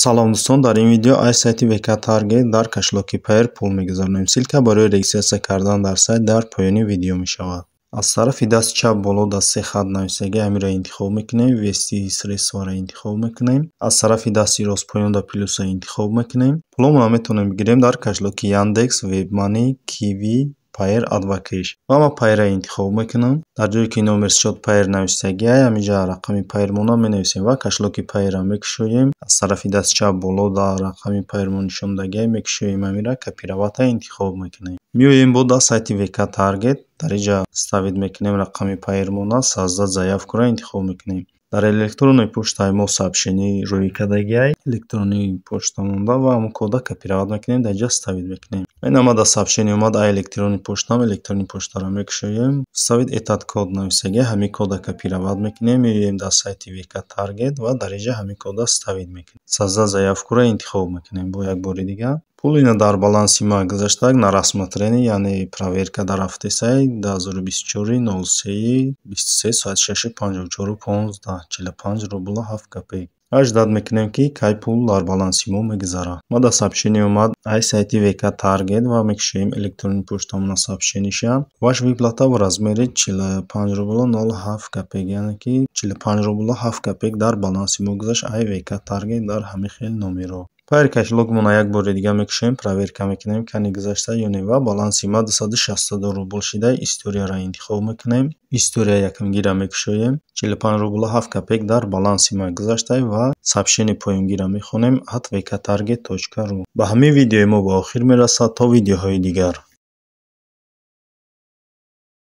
Салом, дӯстон! Дар ин видео аз сайти VK Target дар кошелёки Payeer пул мегузаронем. Ссылка барои регистрация кардан дар сайт дар поёни видео мешавад. Аз тарафи дасти чап боло дар се хат нависагӣ, ҳаминро интихоб мекунем, «Ввести средства»ро интихоб мекунем. Аз тарафи дасти рост поён дар плюсро интихоб мекунем. Пуломонро метавонем бигирем дар кошелёки Яндекс, WebMoney, Kiwi, Payeer, Advcash ва ман Payeer-ро интихоб мекунам. Дар ҷое ки «Номер счёт Payeer» нависагиай, ҳаминҷа рақами Payeer-монро менависем ва кошелёки Payeer-ро мекушоем. Аз тарафи дасти чап боло дар рақами Payeer-мо нишондагиай, мекушоем, ҳаминро «Копировать»-а интихоб мекунем. Меоем бо дар сайти VK Target, дар инҷа вставить мекунем рақами Payeer-монро, «Создать заявку»ро интихоб мекунем. Дар электронной почтаи мо сообщение рӯй кардагиай, электронный почта монда ва ҳамон кода копировать мекунем, дар инҷа вставить мекунем. Ин омад, дар сообщение омад ай электронный почтам, электронный почтаро мекушоем. «Вставить этот код» нависагиай, ҳамин кода копировать мекунем, меоем дар сайти VK Target ва дар инҷа ҳамин кода вставить мекунем. «Создать заявку»ро интихоб мекунем бо як бори дигар. Пул ина дар баланси ма гузаштаг, на рассмотрение, яъне проверка дар рафтесай, 2024-03-23, соати 6:54:15, 45 рубл 7 копеек. Ждать мекунем, ки кай пул дар баланси мо мегузарад. Ма дар сообщение омад ай сайти VK Target ва мекушоем электронный почтамона сообщениша. «Ваша выплата в размере 45 рубл 07 копеек», яъне ки 45 рубл 7 копеек дар баланси мо гузашт ай VK Target дар ҳамин хел номерҳо. Payeer кошелёкмонро як бори дига мекушоем, проверка мекунем, кани гузашта ё не, ва баланси ма 262 рубл шида. Историяро интихоб мекунем. История якумгира мекушоем. 45 рубл 7 копеек дар баланси ма гузашта ва сообщение поёнгира мехонем от vktarget.ru. Ба ҳамин видеои мо ба охир мерасад. То видеоҳои дигар.